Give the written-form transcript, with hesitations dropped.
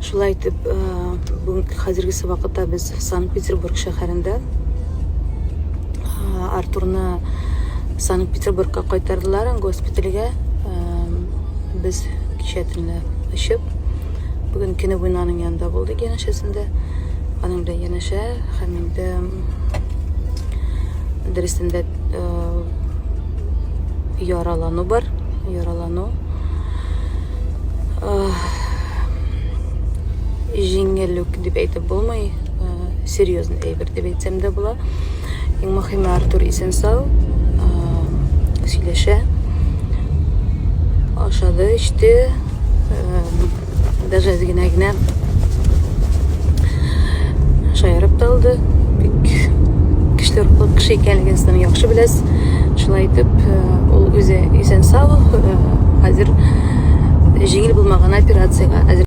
Шулай итеп, бүген хәзергесе вакытта без Санкт-Петербург шәһәрендә. Артурны Санкт-Петербургка кайтардылар, госпитальгә. Без кичә төнлә очып, бүген көне буена аның янында булдык янәшәсендә. Аның белән янәшә һәм инде дөресендә яралану бар, яралану. Җиңел үк дип әйтеп булмый, серьезный әйбер дип әйтсәм дә була. Иң мөһиме Артур исән сау, сөйләшә. Ашады, эчте, даже әз генә генә шаярып та алды. Бик көчле рухлы кеше икәнлеген сез яхшы беләсез. Шулай итеп, ул үзе исән сау, хәзер җиңел булмаган операциягә әзер.